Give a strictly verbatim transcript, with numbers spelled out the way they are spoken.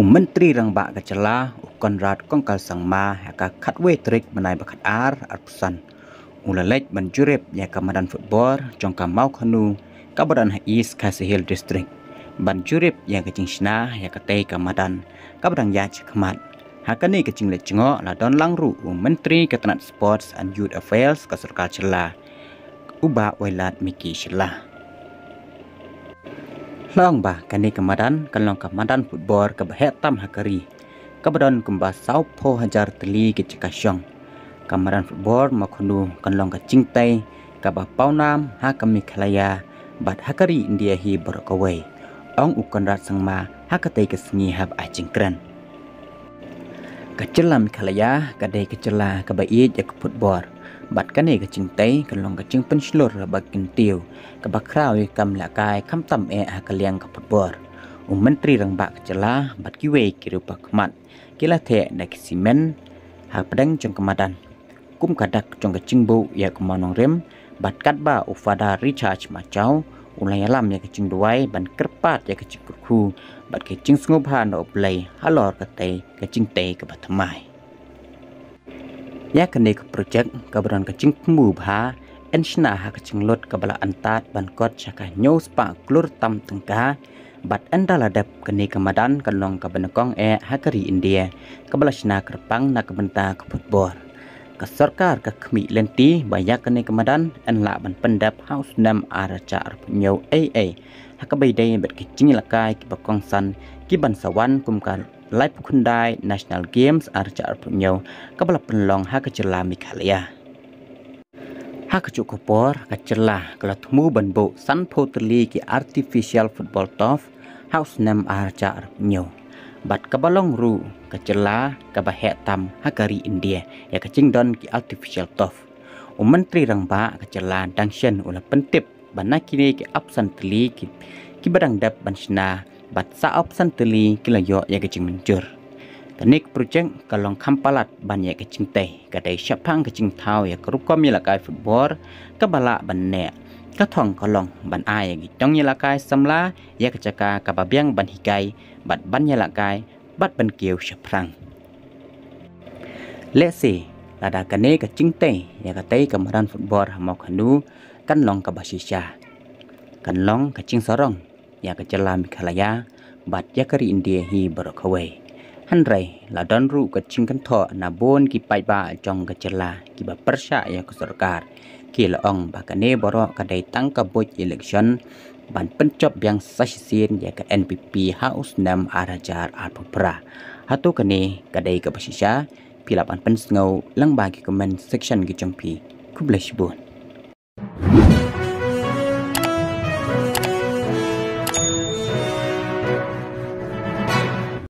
Myntri Rangbah ka jylla u Conrad Kongkal Sangma ha ka khatwei tarik bnai ba khatar arphew san u la leit ban jurip ïa ka madan football jong ka Mawkhanu kaba don ha East Khasi Hills District ban jurip ïa ka jingshna ïa katei ka madan kaba dang ïaid shakhmat. Ha kane ka jingleit jngoh la don lang ruh u Myntri ka tnat Sports and Youth Affairs ka sorkar jylla, u Bah Wailadmiki Shylla. La ong ba kane ka madan kan long ka madan football kaba heh tam ha ka ri, kaba don kumba sawphew hajar tylli ki jaka shong. Ka madan football Mawkhanu kan long ka jingtei kaba pawnam ha ka Meghalaya bad ha ka ri India hi baroh kawei, ong u Conrad Sangma ha katei ka sngi haba ai jingkren. Ka jylla Meghalaya ka dei ka jylla kaba ïeit ïa ka football bad kane ka jingtei kan long ka jingpynshlur ba kyntiew kaba khraw ïa ka kam lehkai khamtam eh ha ka liang ka football. U Myntri Rangbah ka jylla bad kiwei ki rangbah khmat ki la theh da ki simen ha pdeng jong ka madan kum ka dak jong ka jingbuh ïa ka mawnongrim bad katba u Father Richard Machaw u la ïalam ïa ka jingduwai ban kyrpad ïa ka jingkyrkhu bad ka jingsngewbha na U Blei halor katei ka jingtei kaba thymmai. Ïa kane ka projek kaba don ka jingthmu bha yn shna ha ka jinglut kaba la antad ban kot sha ka hynñiew spah klur tam tyngka bad ynda la dep kane ka madan kan long kaba nyngkong eh ha ka ri India kaba la shna kyrpang na ka bynta ka football. Ka sorkar ka khmih lynti ba ïa kane ka madan yn lah ban pyndep ha u snem ar hajar arphew hynñiew ei ei ha kaba ïadei bad ki jingïalehkai kiba kongsan ki ban sa wan kum ka laiphew khyndai National Games ar hajar arphew hynñiew kaba la pynlong ha ka jylla Meghalaya. Ha kajuh ka por ka jylla ka la thmu ban buh sanphew tylli ki artificial football turf ha u snem ar hajar arphew hynñiew bad kaba long ruh ka jylla kaba heh tam ha ka ri India ïa ka jingdon ki artificial turf. U Myntri Rangbah ka jylla dang shen u la pyntip ba na kine ki arphew san tylli ki, kiba dang dep ban shna bad sa arphew san tylli ki la ïoh ïa ka jingmynjur. Kane ka projek ka long kham palat ban ïa ka jingtei, ka dei shaphang ka jingthaw ïa ka rukom ïalehkai football kaba lah ban neh. Ka thong ka long ban ai ïa ki nongïalehkai samla ïa ka jaka kaba biang ban hikai bad ban ïalehkai bad ban kiew shaphrang. Lehse lada kane ka jingtei ïa katei ka madan football ha Mawkhanu kan long kaba shisha, kan long ka jingsarong ïa ka jylla Meghalaya bad ïa ka ri India hi baroh kawei. Hynrei la don ruh ka jingkynthoh na bun ki paidbah jong ka jylla kiba pyrshah ïa ka sorkar, ki la ong ba kane baroh ka dei tang ka buit election ban pynjop biang sa shisien ïa ka N P P ha u snem ar hajar arphew phra. Hato kane ka dei kaba shisha? Phi lah ban pynsngew lyngba ki comment section ki jong phi. Khublei shibun.